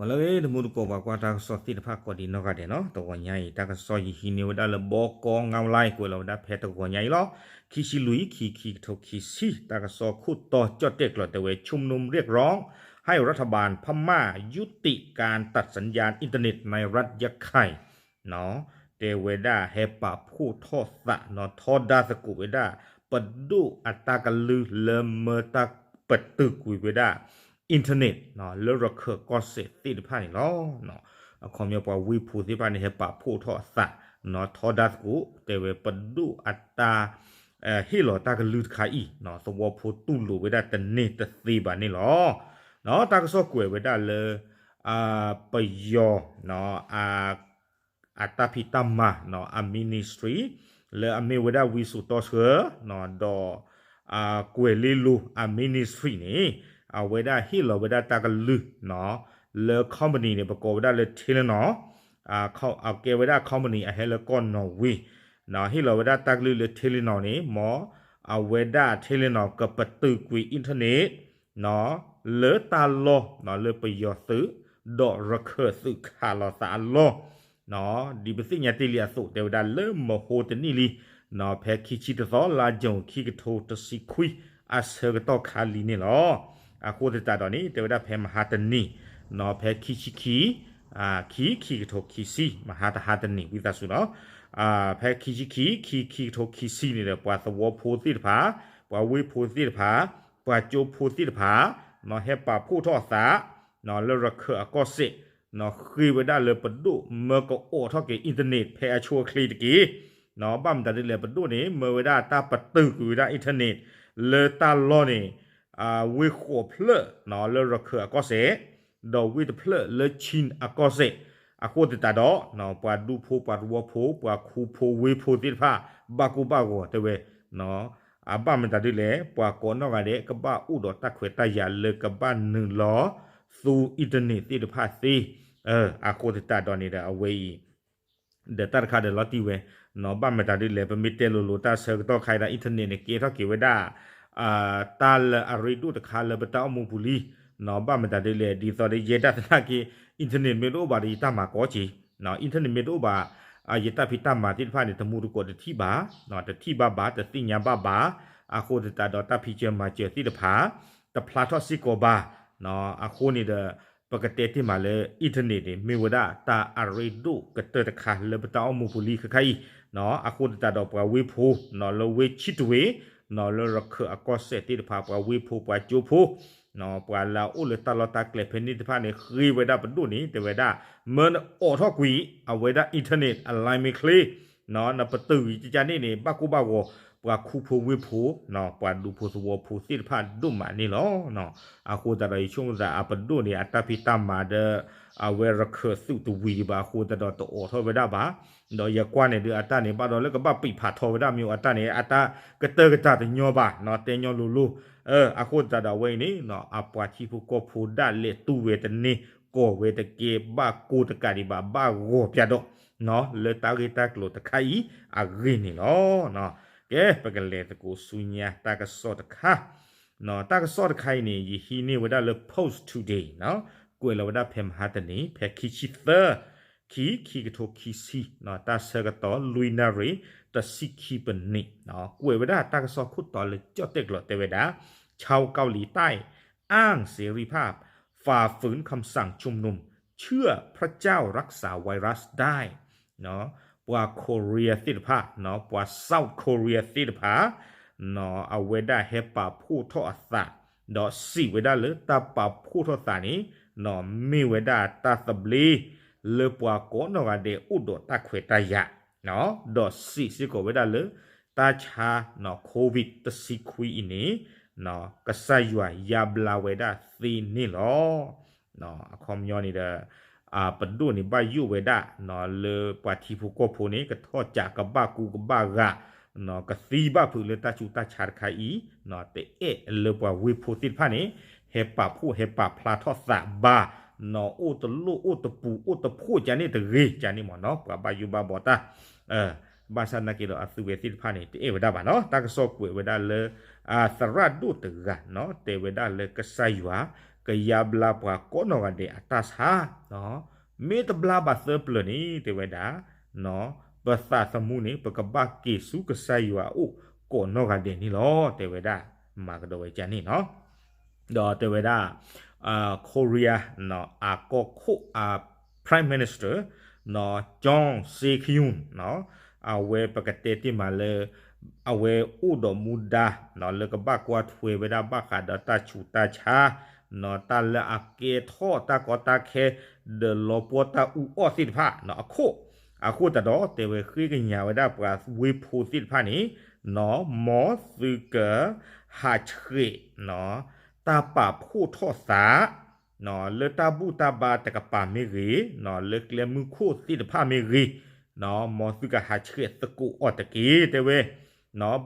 လၢတမူတကိးပှၤကွၢ်တၢ်ကစီၣ်သ့ၣ်တဖၣ်ကိးဒံးနီၢ်ဂၤဒဲးနီၤ, တဂီၤညါအံၤ တၢ်ကစီၣ်ယဟံးန့ၢ်ဝဲဒၣ်လၢ ဘီကီငါဝဲလါ ကွဲးလီၤဝဲဒၣ်ဖဲတဂီၤညါအံၤလီၤ. ခံဆံလွံၢ် ခံ ခံကထိခံဆံ တၢ်ကစီၣ်ခိၣ်တီကၠီၣ်တဲာ်ကျိၤတဲဝဲ ชุมนุมเรียกร้องให้รัฐบาลพม่ายุติการตัดสัญญาณอินเทอร์เน็ตในรัฐยะไข่ တဲဝဲဒၣ်ဟဲပာ်ဖှိၣ်ထီၣ်သးနီၤ ထီဒါသကိးဝဲဒၣ် ပဒိၣ်အတၢ်ကလုၢ်လၢမၢတၢ်ပတုာ်ကွံာ်ဝဲဒၣ် internet လၢရခၢၣ်ကီၢ်စဲၣ်သ့ၣ်တဖၣ်န့ၣ်လီၤ. အခီပညီပှၤဝ့ၢ်ဖိသ့ၣ်တဖၣ်န့ၣ် ဟဲပာ်ဖှိၣ်ထီၣ်အသး ထီဒါသကိး တဲဝဲပဒိၣ်အတၢ် ဟ့ၣ်လီၤတၢ်ကလုၢ်တခါအံၤ သဝီဖိတူၢ်လိာ်ဝဲဒၣ်တန့ၢ်တသ့ဘၣ်န့ၣ်လီၤ. တၢ်ကစီၣ်ကွဲးဝဲဒၣ်လၢ ပယီၤ အတၢ်ဖံးတၢ်မၤ အ ministry လၢအမ့ၢ်ဝဲဒၣ်ဝံစိာ်တီဆှၢ ဒီး ကွဲၤလ့လိၤအ ministry န့ၣ် အဝဲဒၣ်ဟ့ၣ်လီၤဝဲဒၣ်တၢ်ကလုၢ် လၢ company န့ၣ် ပကိးဝဲဒၣ်လၢ Telenor အကဲဝဲဒၣ် company အဟဲလၢကီၢ်နီၣ်ဝ့ ဟ့ၣ်လီၤဝဲဒၣ်တၢ်ကလုၢ်လၢ Telenor န့ၣ် မ်အဝဲဒၣ် Telenor ကပတုာ်ကွံာ် internet လၢတၢ်လီၢ် လၢပယီၤသုး ဒီးရခၢၣ်သုးခးလိာ်သးအလီၢ် ဒ်ပသ့ၣ်ညါတ့ၢ်လံအသိး တဲဝဲဒၣ်လၢမဟိတနံၣ်လံ ဖဲခံဆံတသီ လါယူၤ ခံကထိတဆံခွံ အဆၢကတီၢ်ခါလံန့ၣ်လီၤ. အဃိသတးဒီးန့ၣ် တဲဝဲဒၣ်ဖဲမဟါတနံၤ ဖဲခံဆံခံ ခံ ခံကထိခံဆံ မဟါတဟါတနံၤ ဝံသးစူၤနီၤ ဖဲခံဆံခံ ခံ ခံကထိခံဆံန့ၣ်ဒီး ပှၤသဝီဖိသ့ၣ်တဖၣ် ပှၤဝ့ၢ်ဖိသ့ၣ်တဖၣ် ပှၤကၠိဖိသ့ၣ်တဖၣ် ဟဲပာ်ဖှိၣ်ထီၣ်အသး လၢရခၢၣ်အကီၢ်စဲၣ် ဃ့ဝဲဒၣ်လၢပဒိၣ်မၢကအိးထီၣ်က့ၤ internet ဖဲအဆိအချ့တက့ၢ်. ဘၣ်မတၤဒ်လဲၣ် ပဒိၣ်န့ၣ် မၢဝဲဒၣ်တၢ်ပတုာ်ကွံာ်ဝဲဒၣ် internet လၢတၢ်လီၢ်န့ၣ် ဝ့ၢ်ဃိးဖျၢၣ် လၢရခၢၣ်အကီၢ်စဲၣ် ဒီးဝ့ၢ်တဖျၢၣ်လၢ Chin အကီၢ်စဲၣ် အဃိသတးဒီး ပှၤဒူဖိပှၤသဝီဖိ ပှၤခူဖိဝ့ၢ်ဖိသ့ၣ်တဖၣ် ဘၣ်ကိၢ်ဘၣ်ဂီၤတဲဝဲ အဘၣ်မတၤဒ်လဲၣ် ပှၤကိးနီၢ်ဂၤဒဲး ကဘၣ်အိၣ်ဒီးတၢ်ခွဲးတၢ်ယာ်လၢကဘၣ်နုာ်လီၤ သူ internet သ့ၣ်တဖၣ်သ့ အဃိသတးဒီးန့ၣ်ဒီးအဝဲအံၤ ဒီးတၢ်တခါဒီးလီၤတံၢ်ဝဲ ဘၣ်မတၤဒ်လဲၣ် ပမ့ၢ်တဲလိၤလိၤတၢ်ဆၢကတီၢ်ခါအံၤဒီး internet န့ၣ် ကဲထီၣ်က့ၤဝဲဒၣ် တၢ်လၢအရ့ဒိၣ်တခါလၢပတၢ်အိၣ်မူပူၤလံ ဘၣ်မတၤဒ်လဲၣ် ဒ်သိးဒီးယဲဒၣ်သနာ်က့ internet မ့ၢ်တအိၣ်ဘၣ်ဒီးယတၢ်မၤကီက့ၤ internet မ့ၢ်တအိၣ်ဘၣ် ယတၢ်ဖံးတၢ်မၤသ့ၣ်တဖၣ်န့ၣ် တမူတကိးတထံၣ်ဘၣ် တထံၣ်ဘၣ်ဘၣ် တသ့ၣ်ညါဘၣ်ဘၣ် အဃိသတးဒီးတၢ်ဖံးစၢၤမၤစၢၤသ့ၣ်တဖၣ် တဖျါထီၣ်စ့ၢ်ကီးဘၣ် အဃိန့ၣ်ဒီး ပကတဲတ့ၢ်မးလၢ internet န့ၣ် မ့ၢ်ဝဲဒၣ်တၢ်အရ့ဒိၣ်ကတၢၢ်တခါလၢပတၢ်အိၣ်မူပူၤလံခဲခါအံၤ အဃိသတးဒီးပှၤဝ့ၢ်ဖိ လၢဝ့ၢ်ဆံးတဝ့ၤ လၢရခၢၣ်အကီၢ်စဲၣ်သ့ၣ်တဖၣ် ပှၤဝ့ၢ်ဖိပှၤကၠိဖိ ပှၤလၢအအိၣ်လၢတၢ်လီၢ်တၢ်ကျဲဖဲန့ၣ်တဖၣ်န့ၣ် ဃ့ဝဲဒၣ်ပဒိၣ်န့ၣ် တဲဝဲဒၣ် မၢနအိးထီၣ်ကွံာ် အဝဲဒၣ် internet အ line မ့ၢ်ချ့ နပတုာ်ကွံာ်ကကန့ၣ်န့ၣ် ဘၣ်ကိၢ်ဘၣ်ဂီၤ ပှၤခူဖိဝ့ၢ်ဖိ ပှၤဒူဖိသဝီဖိသ့ၣ်တဖၣ်ဒိၣ်မးန့ၣ်လီၤ. အဃိသတးဒီးယဆိကမိၣ်သးအပဒိၣ်န့ၣ် အတၢ်ဖံးတၢ်မၤဒီး အဝဲရခၢၣ်သုးတဝံၤဒံးဘၣ်အဃိသတးဒီးတအိးထီၣ်ဝဲဒၣ်ဘၣ် ဒီးယကွၢ်န့ၣ်ဒုးအတၢ်န့ၣ် ဘၣ်ဒီးလၢကဘၣ်ပံာ်ဖးထီဝဲဒၣ်မ့ၢ်အတၢ်န့ၣ် အတၢ်ကတၢၢ်ကတၢၢ်တညီဘၣ် တဲညီလိၤလိၤ အဃိသတးဒီးအဝဲအံၤန့ၣ် အပှၤထံဖိကီၢ်ဖိဒၣ်လဲာ်တူၢ်ဝဲတန့ၢ်ကီၢ်ဝဲတက့ၢ် ဘၣ်ကိၢ်တကးဒံးဘၣ် ဘၣ်ဂီၤပျးဒီး လၢတၢ်ဂ့ၢ်တၢ်ကျိၤတခါအံၤအဂ့ၢ်န့ၣ်လီၤ. ကဲ ပကလဲၤသကိးဆူညါတၢ်ကစီၣ်တခါ တၢ်ကစီၣ်တခါအံၤန့ၣ် ယဟံးန့ၢ်ဝဲဒၣ်လၢ Post Today ကွဲးလီၤဝဲဒၣ်ဖဲမဟါတနံၤ ဖဲခံဆံသၢ ခံ ခံကထိခံဆံ တၢ်ဆၢကတီၢ်လွံၢ်နၣ်ရံၣ် တဆံခံပနံး ကွဲးဝဲဒၣ်တၢ်ကစီၣ်ခိၣ်တီလၢကၠီၣ်တဲာ်ကျိၤတဲဝဲဒၣ် ชาวเกาหลีใต้อ้างเสรีภาพ ฝ่าฝืนคำสั่งชุมนุม เชื่อพระเจ้ารักษาไวรัสได้ ပှၤ Korea သ့ၣ်တဖၣ် ပှၤ South Korea သ့ၣ်တဖၣ် အဝဲဒၣ်ဟဲပာ်ဖှိၣ်ထီၣ်အသး ဒီးစံးဝဲဒၣ်လၢတၢ်ပာ်ဖှိၣ်ထီၣ်သးန့ၣ် မ့ၢ်ဝဲဒၣ်တၢ်သဘျ့ လၢပှၤကိးနီၢ်ဂၤဒဲးအိၣ်ဒီးတၢ်ခွဲးတၢ်ယာ် ဒီးစံးစ့ၢ်ကီးဝဲဒၣ်လၢ တၢ်ဆါ COVID တဆံခွံအံၤန့ၣ် ကစၢ်ယွၤယါဘျါဝဲဒၣ်သ့န့ၣ်လီၤ. အခီပညီန့ၣ်ဒီး ပဒိၣ်န့ၣ်ဘၣ်ယိၣ်ဝဲဒၣ် လၢပှၤထံဖိကီၢ်ဖိန့ၣ် ကထီၣ်ကးကဘၣ်ကူကဘၣ်ဂာ် ကသံဘၣ်ဖုးလၢတၢ်ဆူးတၢ်ဆါတခါအံၤ တအဲၣ်လၢပှၤဝ့ၢ်ဖိသ့ၣ်တဖၣ်န့ၣ် ဟဲပာ်ဖှိၣ်ဟဲပာ်ဖျါထီၣ်သးဘၣ် အိၣ်တလိၣ်အိၣ်တပူၤအိၣ်တဖှိၣ်ကန့ၣ်တဂ့ၤ ကန့ၣ်မ့ၢ်နီၤ ပှၤဘၣ်ယိၣ်ဘၣ်ဘီတၢ် ဘၣ်ဆၣ်နာ်က့ဒီးအသုဝဲသ့ၣ်တဖၣ်န့ၣ် တအဲၣ်ဝဲဒၣ်ဘၣ်နီၤ တၢ်ကစီၣ်ကွဲးဝဲဒၣ်လၢ သရၣ်ဒိၣ်တဂၤနီၤ တဲဝဲဒၣ်လၢကစၢ်ယွၤ ကယါဘျါပှၤကိးနီၢ်ဂၤဒဲးအတၢ်ဆါ, မ့ၢ်တဘျါဘၣ်သၢပျၢၤန့ၣ် တဲဝဲဒၣ် ပသးသမူန့ၣ် ပကဘၣ်က့ၤဆူကစၢ်ယွၤအအိၣ်ကိးနီၢ်ဂၤဒဲးန့ၣ်လီၤ တဲဝဲဒၣ်. မၤကဒီးဝဲကန့ၣ်နီၤ. ဒီးတဲဝဲဒၣ် Korea အကီၢ်ခိၣ် Prime Minister Yoon Suk Yeol အဝဲပကတဲတ့ၢ်မးလၢ အဝဲအိၣ်ဒီးမူဒါ လၢကဘၣ်ကွၢ်ထွဲဝဲဒၣ်ဘၣ်ဃးဒီးတၢ်ဆူးတၢ်ဆါ တၢ်လၢအကဲထီၣ်တၢ်ကီတၢ်ခဲ ဒီးလီၤပှီၢ်တၢ်အူအီၣ်သ့ၣ်တဖၣ်အခိၣ်, အဃိသတးဒီး တဲဝဲဃ့ကညးဝဲဒၣ်ပှၤဝ့ၢ်ဖိသ့ၣ်တဖၣ်န့ၣ် မ်သုက ဟးဆှဲး တၢ်ပာ်ဖှိၣ်ထီၣ်သး လၢတၢ်ဘူၣ်တၢ်ဘါတကပၤမ့ၢ်ဂ့ၤ, လၢကျဲမုၢ်ခိၣ်သ့ၣ်တဖၣ်မ့ၢ်ဂ့ၤ, မ်သုကဟးဆှဲးသကိးအီၤတက့ၢ် တဲဝဲ.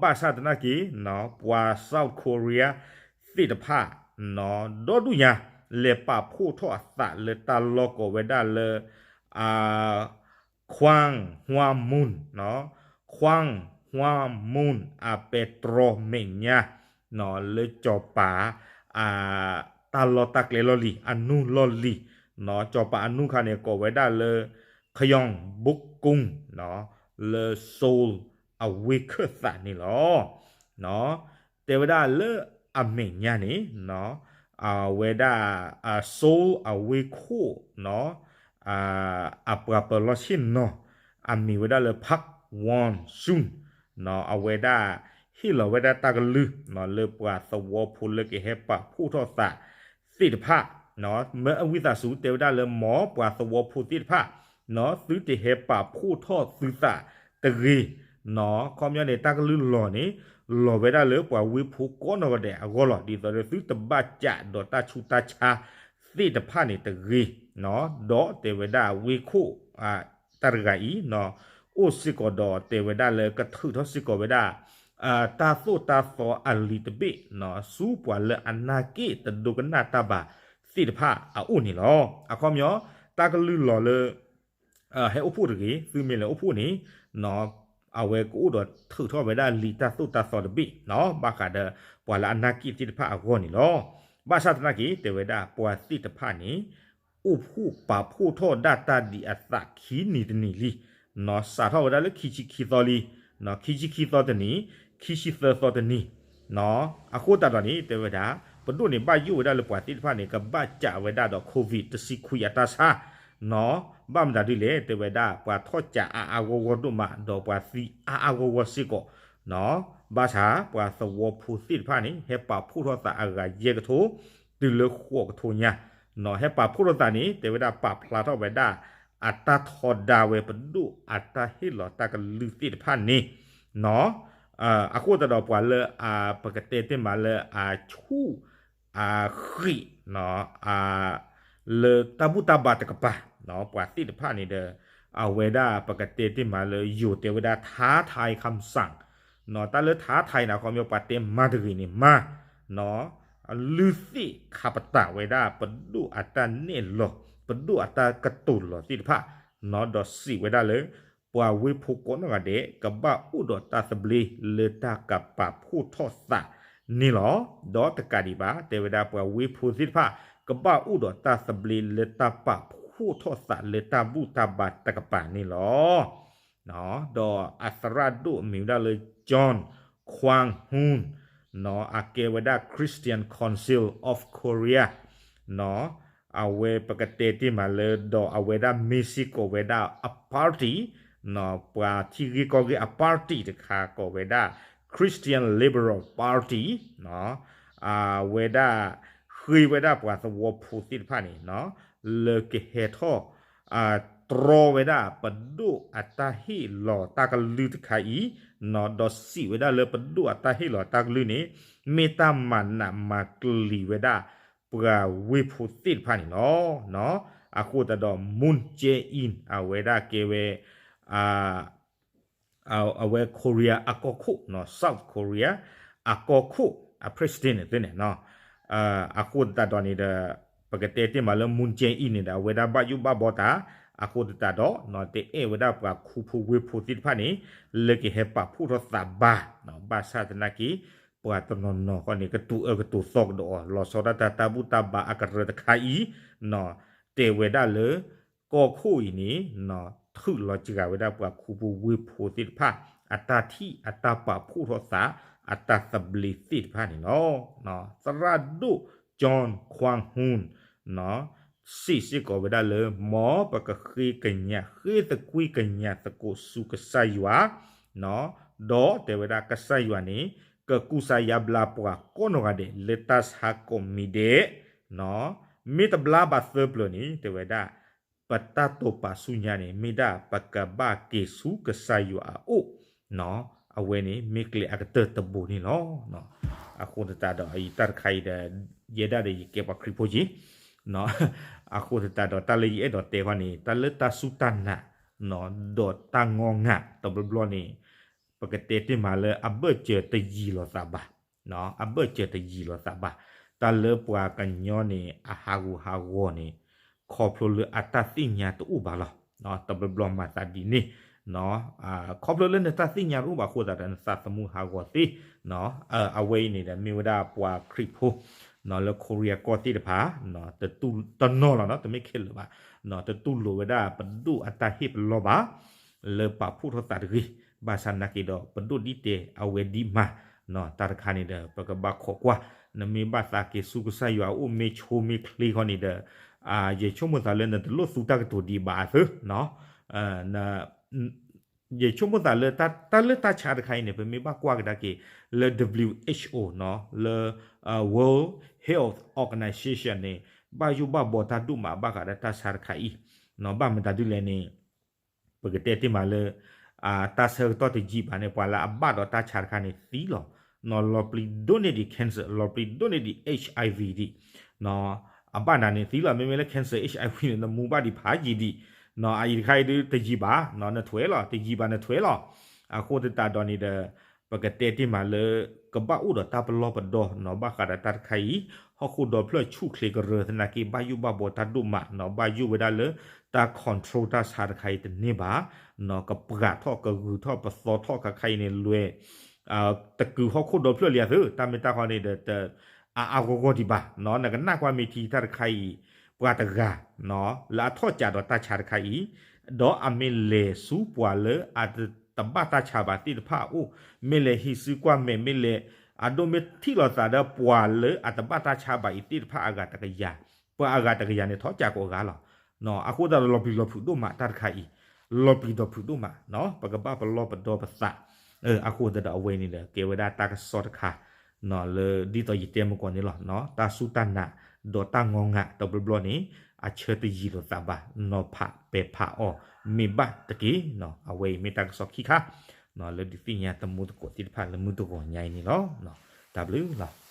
ဘၣ်ဆၣ်သနာ်က့ ပှၤ South Korea သ့ၣ်တဖၣ် ဒီဒူၣ်ညါ လဲၤပာ်ဖှိၣ်ထီၣ်အသးလၢတၢ်လီၢ်ကိးဝဲဒၣ်လၢ Kwang Hwa Moon, Kwang Hwa Moon အပဲတြီမဲာ်ညါ လၢစီၤပၤ တၢ်လီၢ်တၢ်ကျဲလီၢ်လံၤ အနူၢ်လီၢ်လံၤ, စီၤပၤအနူၢ်ခါန့ၣ် ကိးဝဲဒၣ်လၢ Gyeongbokgung လၢ Seoul အဝ့ၢ်ခၢၣ်သးန့ၣ်လီၤ. တဲဝဲဒၣ်လၢအမဲာ်ညါန့ၣ် အဝဲဒၣ် Seoul အဝ့ၢ်ခိၣ် အပှၤပၢၤလီၢ်ဆ့ၣ်နီၤ အမံၤဝဲဒၣ်လၢ Park Won Sun အဝဲဒၣ် ဟ့ၣ်လီၤဝဲဒၣ်တၢ်ကလုၢ် လၢပှၤသဝီဖိလၢကဟဲပာ်ဖှိၣ်ထီၣ်သးသ့ၣ်တဖၣ် မၢအဝံသးစူၤ တဲဝဲဒၣ်လၢမ်ပှၤသဝီဖိသ့ၣ်တဖၣ် သုတဟဲပာ်ဖှိၣ်ထီၣ်သုသးတဂ့ၤ, ခီပညီန့ၣ် တၢ်ကလုၢ်လီၤန့ၣ် လီၤဝဲဒၣ်လၢပှၤဝ့ၢ်ဖိကိးနီၢ်ဂၤဒဲးအဂီၢ်လီၤ. ဒ်သိးဒီးသုတဘၣ်ကးဒီးတၢ်ဆူးတၢ်ဆါသ့ၣ်တဖၣ်န့ၣ်တဂ့ၤ, ဒီးတဲဝဲဒၣ်ဝ့ၢ်ခိၣ် တၢ်တဂၤအံၤ အိၣ်စ့ၢ်ကီးဒီးတဲဝဲဒၣ်လၢကထုးထီၣ်စ့ၢ်ကီးဝဲဒၣ် တၢ်သိၣ်တၢ်သီအလံာ်တဘ့ၣ် ဆူပှၤလၢအနၢ်က့ၣ်တဒိကနၣ်တၢ်ဘၣ်သ့ၣ်တဖၣ်အအိၣ်န့ၣ်လီၤ. အခီပညီ တၢ်ကလုၢ်လီၤလၢ ဟဲအိၣ်ဖှိၣ်တဂ့ၤ, သုမ့ၢ်လဲၤအိၣ်ဖှိၣ်န့ၣ် အဝဲကအိၣ်ဒီးထုးထီၣ်ဝဲဒၣ်လံာ်တၢ်သိၣ်တၢ်သီတဘ့ၣ် ဘၣ်ဃးဒီးပှၤလၢအနၢ်က့ၣ်သ့ၣ်တဖၣ်အဂီၢ်န့ၣ်လီၤ. ဘၣ်ဆၣ်သနာ်က့ တဲဝဲဒၣ်ပှၤသ့ၣ်တဖၣ်န့ၣ် အိၣ်ဖှိၣ်ပာ်ဖှိၣ်ထီၣ်ဒၣ်တၢ်ဒ်အသးခံနံၤတနံၤလံ, စးထီၣ်ဝဲဒၣ်လၢခံဆံခံသီလံ, ခံဆံခံသီတနံၤ, ခံဆံသၢသီတနံၤ, အဃိသတးဒီးန့ၣ် တဲဝဲဒၣ် ပဒိၣ်န့ၣ်ဘၣ်ယိၣ်ဝဲဒၣ်လၢပှၤသ့ၣ်တဖၣ်န့ၣ် ကဘၣ်ကးဝဲဒၣ်ဒီး COVID တဆံခွံအတၢ်ဆါ, ဘၣ်မတၤဒ်လဲၣ် တဲဝဲဒၣ် ပှၤထီၣ်ကးအါအါဂီၢ်ဂီၢ်ဒိၣ်မး ဒီးပှၤသံအါအါဂီၢ်ဂီၢ်စ့ၢ်ကီး, ဘၣ်ဆၣ်ပှၤသဝီဖိသ့ၣ်တဖၣ်န့ၣ် ဟဲပာ်ဖှိၣ်ထီၣ်သးအဂၤယဲၢ်ကထိ တုၤလၢဃိးကထိညါ, ဟဲပာ်ဖှိၣ်ထီၣ်သးန့ၣ် တဲဝဲဒၣ်ပာ်ဖျါထီၣ်ဝဲဒၣ် အတၢ်ထီဒါဝဲပဒိၣ်အတၢ်ဟ့ၣ်လီၤတၢ်ကလုၢ်သ့ၣ်တဖၣ်န့ၣ်, အဃိသတးဒီးပှၤလၢ ပကတဲတ့ၢ်မးလၢအဆူၣ် အဃံး လၢတၢ်ဘူၣ်တၢ်ဘါတကပၤ ပှၤသ့ၣ်တဖၣ်န့ၣ်ဒီး အဝဲဒၣ်ပကတဲတ့ၢ်မးလၢယိၤတဲဝဲဒၣ် ท้าทายคำสั่ง တၢ်လၢ ท้าทาย န့ၣ် အခီပညီပှၤတဲမၤတဂ့ၤန့ၣ်မၤ လုၢ်သ့ၣ်ခးပတာ်ဝဲဒၣ်ပဒိၣ်အတၢ်နဲၣ်လီၤ ပဒိၣ်အတၢ်ကတိၤလီၤသ့ၣ်တဖၣ်, ဒီးစံးဝဲဒၣ်လၢ ပှၤဝ့ၢ်ဖိကိးနီၢ်ဂၤဒဲး ကဘၣ်အိၣ်ဒီးတၢ်သဘျ့လၢတၢ်ကပာ်ဖှိၣ်ထီၣ်သးန့ၣ်လီၤ. ဒီးတကးဒံးဘၣ် တဲဝဲဒၣ်ပှၤဝ့ၢ်ဖိသ့ၣ်တဖၣ် ကဘၣ်အိၣ်ဒီးတၢ်သဘျ့လၢတၢ်ပာ်ဖှိၣ်ထီၣ်သးလၢတၢ်ဘူၣ်တၢ်ဘါတကပၤန့ၣ်လီၤ. ဒီးအသရၣ်ဒိၣ်မံၤဝဲဒၣ်လၢ John Kwang Hoon အကဲဝဲဒၣ် Christian Council of Korea အဝဲပကတဲတ့ၢ်မးလၢ ဒီးအဝဲဒၣ်မ့ၢ်စ့ၢ်ကီးဝဲဒၣ်အ party ပှၤထံဂ့ၢ်ကီၢ်ဂ့ၢ်အ party တခါကိးဝဲဒၣ် Christian Liberal Party အဝဲဒၣ်ဃ့ဝဲဒၣ်ပှၤသဝီဖိသ့ၣ်တဖၣ်န့ၣ် လၢကဟဲထီၣ် တြီဝဲဒၣ်ပဒိၣ်အတၢ်ဟ့ၣ်လီၤတၢ်ကလုၢ်တခါအံၤ, ဒီးစံးဝဲဒၣ်လၢပဒိၣ်အတၢ်ဟ့ၣ်လီၤတၢ်ကလုၢ်န့ၣ် မ့ၢ်တၢ်မၤနးမၤကလံၤဝဲဒၣ်ပှၤဝ့ၢ်ဖိသ့ၣ်တဖၣ်န့ၣ်လီၤ. အဃိသတးဒီး Moon Jae-in အဝဲဒၣ်ကဲဝဲ အဝဲ Korea အကီၢ်ခိၣ် South Korea အကီၢ်ခိၣ် အ president န့ၣ်သ့န့ၣ် အဃိသတးဒီးန့ၣ်ဒီး ပကတဲတ့ၢ်မးလၢ Moon Jae-in န့ၣ်ဒီး အဝဲဒၣ်ဘၣ်ယိၣ်ဘၣ်ဘီတၢ်, အဃိသတးဒီး တအဲၣ်ဝဲဒၣ်ပှၤခူဖိဝ့ၢ်ဖိသ့ၣ်တဖၣ်န့ၣ် လၢကဟဲပာ်ဖှိၣ်ထီၣ်သးဘၣ်, ဘၣ်ဆၣ်သနာ်က့ ပှၤတနီၤနီၤဃီန့ၣ် ကတိၤအၢကတိၤသီကဒီးအီၤ လီၤဆီဒၣ်တၢ်တၢ်ဘူၣ်တၢ်ဘါအကရၢတခါအံၤ တဲဝဲဒၣ်လၢ ကီၢ်ခိၣ်အံၤန့ၣ် ထုးလီၤစှၤဝဲဒၣ်ပှၤခူပူၤဝ့ၢ်ဖိသ့ၣ်တဖၣ် အတၢ်ထံၣ်အတၢ်ပာ်ဖှိၣ်ထီၣ်သး အတၢ်သဘျ့သ့ၣ်တဖၣ်န့ၣ်လီၤ. သရၣ်ဒိၣ် John Kwang Hoon စံးစ့ၢ်ကီးဝဲဒၣ်လၢ မ်ပကဃ့ကညး ဃ့သကွံၢ်ကညးသကိးဆူကစၢ်ယွၤ ဒီးတဲဝဲဒၣ်ကစၢ်ယွၤန့ၣ် ကကူစါယါဘျါပှၤကိးနီၢ်ဂၤဒဲး လၢတၢ်ဆါကိးမံၤဒဲး မ့ၢ်တဘျါဘၣ်သၢပျၢၤန့ၣ် တဲဝဲဒၣ် ပတၢ်တိာ်ပာ်ဆူညါန့ၣ် မ့ၢ်ဒၣ်ပကဘၣ်က့ၤဆူကစၢ်ယွၤအအိၣ် အဝဲန့ၣ်မ့ၢ်ကျဲအကတၢၢ်တဘိန့ၣ်လီၤ. အဃိသတးဒီး အတၢ်တခါအံၤဒီး ယဲဒၣ်ဒီးယကဲပှၤခရံာ်ဖိက့ၤ အဃိသတးဒီး တၢ်လၢယအဲၣ်ဒိးတဲခီန့ၣ် တၢ်လၢတၢ်စူၢ်တၢ်နာ် ဒီးတၢ်ငီငၤတဘျီဘျီန့ၣ် ပကတဲတ့ၢ်မးလၢအဘၢၣ်စၢၤတယံၤလိာ်သးဘၣ်, အဘၢၣ်စၢၤတယံၤလိာ်သးဘၣ်. တၢ်လၢပှၤကညီန့ၣ် အဟးဂူာ်ဟးဂီၤန့ၣ် ခီဖျိလၢအတၢ်သ့ၣ်ညါတအိၣ်ဘၣ်လီၤ. တဘျီဘျီမၤသးဒ်န့ၣ် ခီဖျိလၢနတၢ်သ့ၣ်ညါတအိၣ်ဘၣ်အဃိသတးဒီး နသးသမူဟးဂီၤသ့. အဝဲအံၤန့ၣ်ဒီး မ့ၢ်ဝဲဒၣ်ပှၤခရံာ်ဖိ လၢခိရံယါကီၢ်သ့ၣ်တဖၣ် တနီၤလီၤ တမ့ၢ်ခဲလၢာ်ဘၣ်, တတူၢ်လိာ်ဝဲဒၣ်ပဒိၣ်အတၢ်ဟ့ၣ်ပလီၢ်ဘၣ် လၢပာ်ဖှိၣ်ထီၣ်သးတဂ့ၤ. ဘၣ်ဆၣ်နာ်က့ဒီး ပဒိၣ်ဒ်တဲ အဝဲဒ်မၤ တၢ်တခါန့ၣ်ဒီး ပကဘၣ်ခိးကွၢ်. နမ့ၢ်ဘၣ်သးက့ၤဆူကစၢ်ယွၤအအိၣ်မ့ၢ်ဆိမ့ၢ်ချ့ခီန့ၣ်ဒီး ယဆိကမိၣ်သးလၢနတလိၣ်သူတၢ်ကတိၤဒံးဘၣ်အသိး ယဆိကမိၣ်သးလၢ တၢ်လၢတၢ်ဆါတခါအံၤန့ၣ် ပမ့ၢ်ဘၣ်ကွၢ်ကဒါက့ၤ လၢ W H O လၢ World Health Organization န့ၣ် ဘၣ်ယိၣ်ဘၣ်ဘီတၢ်ဒိၣ်မးဘၣ်ဃးဒီးတၢ်ဆါတခါအံၤ, ဘၣ်မတၤဒ်လဲၣ်န့ၣ် ပကတဲတ့ၢ်မးလၢ တၢ်ဆၢကတီၢ်တယံာ်ဘၣ်န့ၣ် ပှၤလၢအဘၣ်ဒီးတၢ်ဆါတခါန့ၣ်သံလီၤ. လီၤပျံၤဒိၣ်န့ၢ်ဒံး cancer လီၤပျံၤဒိၣ်န့ၢ်ဒံး H I V ဒံး အဘၣ်နၤန့ၣ်သံလီၤ. မ့မ့ၢ်လၢ cancer H I V န့ၣ် နမူဘၣ်ဒံးဖးယံာ်ဒံး, အအံၤတခါအံၤဒုးတယံာ်ဘၣ် နထွဲလီၤ, တယံာ်ဘၣ်နထွဲလီၤ. အဃိသတးဒီးန့ၣ်ဒီး ပကတဲတ့ၢ်မးလၢ ကဘၣ်အိၣ်ဒီးတၢ်ပလီၢ်ပဒီနီၤ ဘၣ်ဃးဒီးတၢ်တခါအံၤ, ဟီၣ်ခိၣ်ဒီဖျၢၣ်ဆူၣ်ချ့ကရၢသနာ်က့ ဘၣ်ယိၣ်ဘၣ်ဘီတၢ်ဒိၣ်မးနီၤ ဘၣ်ယိၣ်ဝဲဒၣ်လၢ တၢ် control တၢ်ဆါတခါအံၤတန့ၢ်ဘၣ်, ကပှၤထီၣ်ကဂုၤထီၣ်ပသီထီၣ်ခါခါအံၤန့ၣ်လွဲ တကုၤဟီၣ်ခိၣ်ဒီဖျၢၣ်လံအသိး တၢ်မ့ၢ်တၢ်ဃီန့ၣ်ဒီး အါအါဂီၢ်ဂီၢ်ဒံးဘၣ်, နကနၣ်ကွၢ်မ့ၢ်ထံတၢ်တခါအံၤ ပှၤတဂၤ လၢအထီၣ်ကးဒီးတၢ်ဆါတခါအံၤ, ဒီးအမ့ၢ်လဲၤဆူပှၤလၢအတဘၣ်တၢ်ဆါဘၣ်သ့ၣ်တဖၣ်အအိၣ်, မ့ၢ်လဲၤဟံးစုကွၢ်မဲာ် မ့ၢ်လဲၤ အဒိမ့ၢ်ထံၣ်လိာ်သးဒီးပှၤလၢအတဘၣ်တၢ်ဆါဘၣ်အံၤသ့ၣ်တဖၣ်အဂၤတကယၤ, ပှၤအဂၤတကယၤန့ၣ်ထီၣ်ကးကိးဂၤလီၤ. အဃိသတးဒီးလီၤပျံၤလီၤဖုးဒိၣ်မးတၢ်တခါအံၤ, လီၤပျံၤလီၤဖုးဒိၣ်မး, ပကဘၣ်ပလီၢ်ပဒီပသး, အဃိသတးဒီးအဝဲန့ၣ်ဒီး ကဲဝဲဒၣ်တၢ်ကစီၣ်တခါ လၢဒ်သိးယတဲမုၢ်ကီၢ်န့ၣ်လီၤ. တၢ်စူၢ်တၢ်နာ် ဒီးတၢ်ငီငၤတဘျီဘျီန့ၣ် အဆၢတယံာ်လိာ်သးဘၣ်, နီၤဖးပဲာ်ဖးအီၤ မ့ၢ်ဘၣ်တက့ၢ်. အဝဲအံၤမ့ၢ်တၢ်ကစီၣ်ခံခါ လၢဒုးသ့ၣ်ညါသမူသကိးသ့ၣ်တဖၣ်လၢမုၢ်တဂီၤညါအံၤန့ၣ်လီၤ. တၢ်ဘျုးလီၤ.